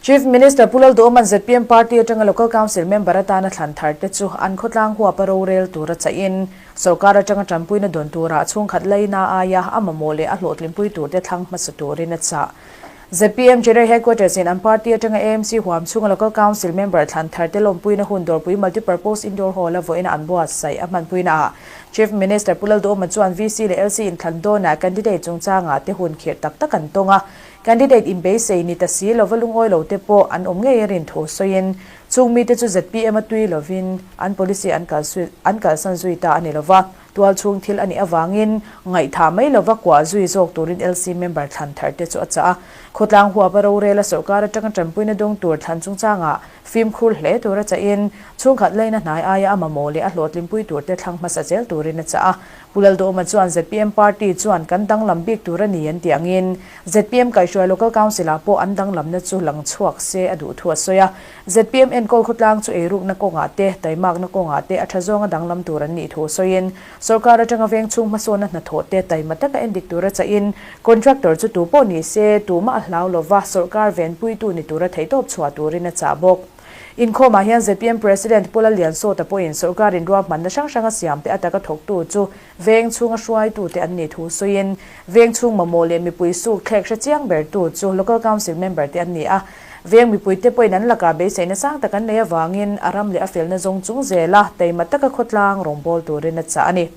Chief Minister Pu Lalduhawma'n zpm party atanga Local Council member atana thlan thar te chu an khawtlang huapa rorel tura chahin sorkar atanga tanpuina dawn turah chhungkhat laina aia a mamawh leh a hlawhtlinpui turte thlang hmasa turin a chah. Zpm General Headquarters in an party atanga AMC huam chhunga Local Council member thlan thar te lawmpuina hun Dawrpui Multipurpose Indoor Hall a vawiin an buatsaih a hmanpuina ah Chief Minister Pu Lalduhawma chuan VC leh LC inthlan dawnah candidate chungchangah te hun khirh tak tak an tawng a, Candidate inbeisei ni ta si lova lungawi lo te pawh an awm ngei a rin thu sawiin chung mite chu zpm a tui lovin an policy an an kalsan zui ta a ni lova, tual chhung thil a nih avangin ngaihthah mai lova kuah zui zawk turin LC member thlan thar te chu a chah a. Khawtlang huapa rorela sawrkar atanga tanpuina dawng tur thlan chungchangah fimkhur hle tura chahin chhungkhat laina hnai aia a mamawh leh a hlawhtlinpui turte thlang hmasa zel turin a chah a. Pu Lalduhawma chuan zpm party chuan kan danglam bik tur a ni an tih angin zpm kaihhruai Local Council ah pawh an danglamna chu lang chhuak se a duh thu a sawi a. Zpm enkawl khawtlang chu eirukna kawngah te, taimakna kawngah te a tha zawnga danglam tur an nih thu sawiin sawrkar atanga veng chhung hmasawnna hnathawh te taima taka endik tura chahin contractor chu tu pawh ni se tumah a hlau lova sawrkar venpuitu ni tura theihtawp chhuah turin a chah bawk. Inkhawmah hian zpm President Pu Lalliansawta pawhin sawrkarin ruahmanna hrang hranga siamte ataka thawktu chu veng chhunga hruaitute an nih thu sawiin veng chhung mamawh leh mipui suk thlek hre chiang bertu chu Local Council member te an ni a. Veng mipuite pawhin an lakah beiseina sang tak an nei avangin a ram leh a felna zawng chung zela taima taka khawtlang rawngbâwl turin a chah a ni.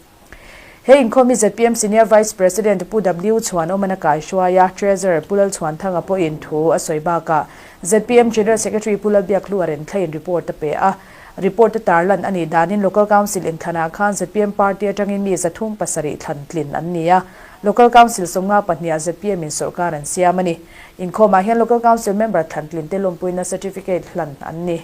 He inkhawm hi zpm Senior Vice President Pu W Chhuanawman a kaihruai a, Treasurer Pu Lalchhuanthanga pawhin thu a sawi bakah zpm General Secretary Pu Lalbiakhlua Renthlaiin report a pe a. Report a tarlan a nih danin Local Council inthlanah khan zpm party atangin mi 307 thlan tlin an ni a, Local Council 52 ah zpm in sawrkar an siam a ni. Inkhawmah hian Local Council member thlan tlin te lawmpuina certificate hlan an ni.